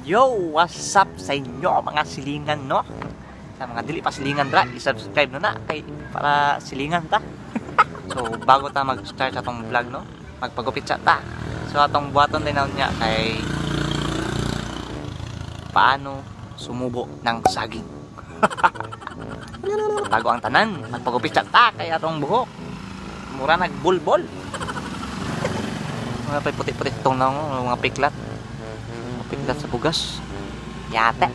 Yo, what's up sa inyo mga silingan, no? Sa mga dili pa silingan ra, i-subscribe na na kay para silingan ta. So bago ta mag-start sa atong vlog, no, magpagupit sa ta. So atong buhaton din niya kay paano sumubo ng saging. Bago ang tanan, magpagupit sa ta kay atong buhok mura nagbulbol. Mga pa'y puti-puti itong naong mga piklat. Mga piklat sa bugas. Yate.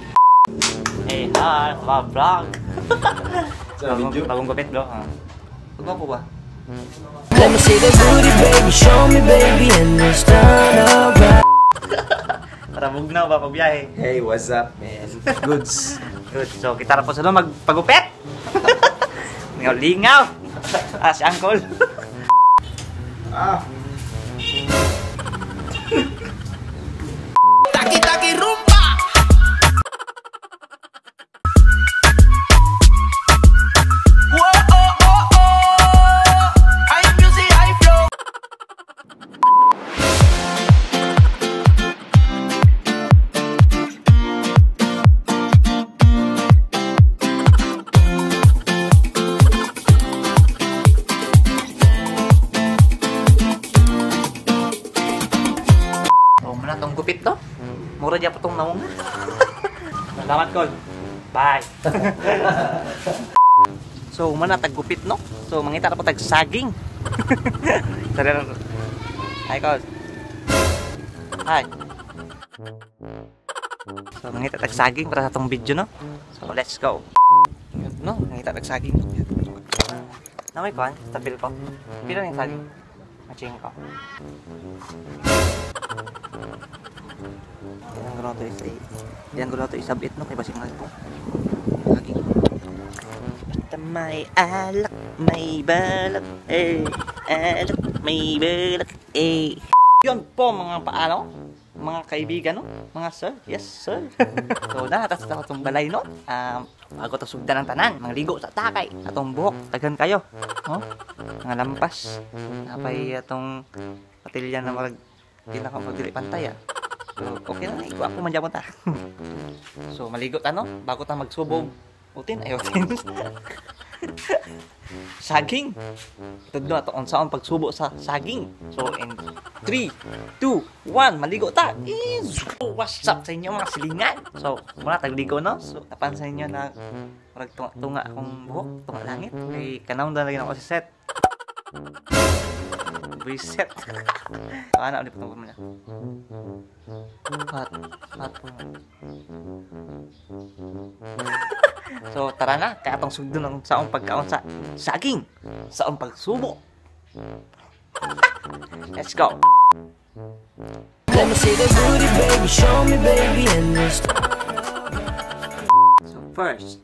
Hey, hi, mga vlog. Bagong gupit, bro. Pagwa ko ba? Let me see the booty, baby, show me, baby, and let's turn around. Para bugnaw ba pagbiyahe? Hey, what's up, man? Goods. Good. So, kita na po sa doon magpagupit. Lingaw-lingaw. Ah, si Uncle. Ah. Taki taki rumba. Whoa, oh, oh, oh. I music, I flow. Itong gupit to. Mura dyan po itong naunga. Salamat, Col. Bye. So, umana tag gupit, no? So, mangita na po tag saging. Hi, Col. Hi. So, mangita tag saging para sa itong video, no? So, let's go. Yun, no? Mangita tag saging. Namay ko, stabil ko. Pila na yung saging? Maching ko. Yan ko na ito isabit, no? Kaya basing nga po. Saging. Basta may alak, may balak, eh. Alak, may balak, eh. Yun po mga paano, mga kaibigan, no? Mga sir, yes sir. So na, tas ako itong balay, no? Bago ito sugdan ang tanan, mga ligo sa takay. Atong buhok, taghan kayo. Oh, mga lampas. Napay atong patilya na marag kinakapagdili pantay, ah. So, okay na, ikaw ako man dyan ta. So, maligo ta, no? Bago ta magsubog. Utin, ay utin. Saging. Ito doon ato, unsaon pagsubo sa saging. So, in 3, 2, 1, maligo ta. So, what's up sa inyo mga silingan? So, muna tagligo, no? So, napansin niyo na murag tunga akong buhok, tunga langit. Kay kanaon na lagi ako si set. Reset. Ano ulit po muna? Hot. Hot po. So tara na, kaya atong sugdon ang saong pagkaon sa saging, saong pagsubo. Let's go. Let me see the booty, baby, show me, baby, and let's. So first,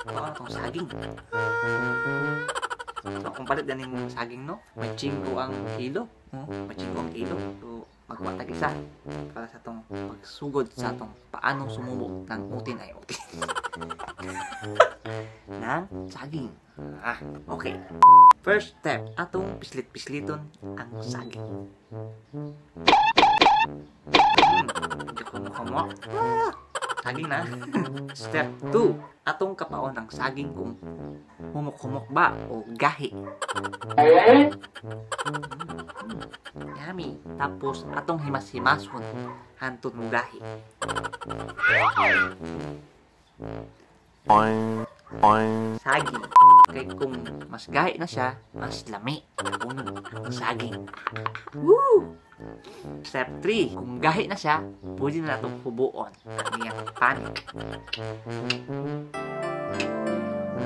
ito atong saging. So, kung palit ganing saging, no? May 5 ang kilo. No? May 5 ang kilo. So, magkuha tag isa para sa atong pagsugod sa atong paano sumubo ng utin ay utin. Ng saging. Ah, okay. First step, atong pislit-pisliton ang saging. Medyo kumukamok. Ah! Saging na. Step 2, atong kapaon ang saging kung humok-humok ba o gahi. Yummy. Tapos atong himas-himason hantod mo gahi. Saging. Kay kung mas gahi na siya, mas lami. Unon ang saging. Woo! Step 3, kung gahi na siya, pwede na itong hubuon ang iyang panik.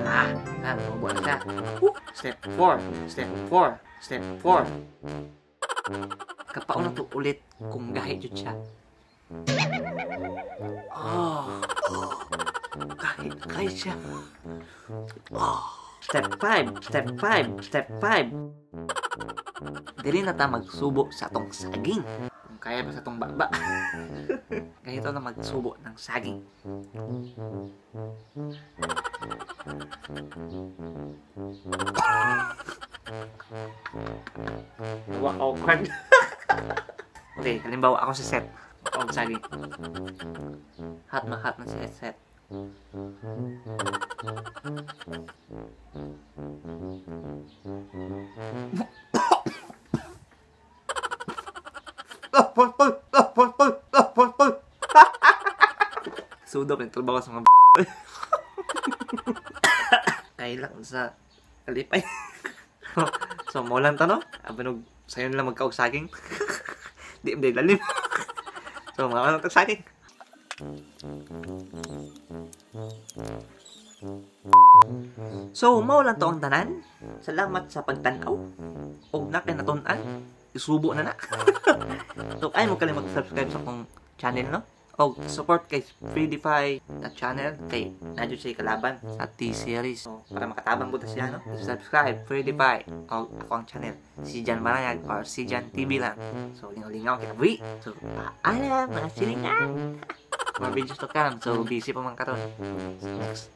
Ah, hubuon na siya. Woo! Step 4, step 4, step 4. Kapaon na ito ulit kung gahi jud siya. Oh, gahi, gahi siya. Oh. Step 5, step 5, step 5. Dili na ta magsubo sa atong saging. Kung kaya pa sa atong baba. Ganito na magsubo ng saging. Awkward. Okay, halimbawa ako si Seth. Og saging. Hot na hot na si set. Sudok yung trabaho sa mga kailang sa kalipay. So, mo lang ta, no? Abanog, sayo nila magkaog saging. Di, hindi, lalim. So, mga ano saging. So, mao lang to ang tanan. Salamat sa pagtan-aw. Og na kay natun-an, isubo na na. So, ay mo kalimot mag-subscribe sa akong channel, no? Og support kay Freedify na channel kay na jud siya kalaban sa T-Series. So, para makatabang buta siya, no? Subscribe Freedify og ako ang channel si Jan Marayag or si Jan TV lang. So, lingaw-lingaw kinabuhi. So, paalam mga silingan. More videos to come. So, busy pa man karon. So, next.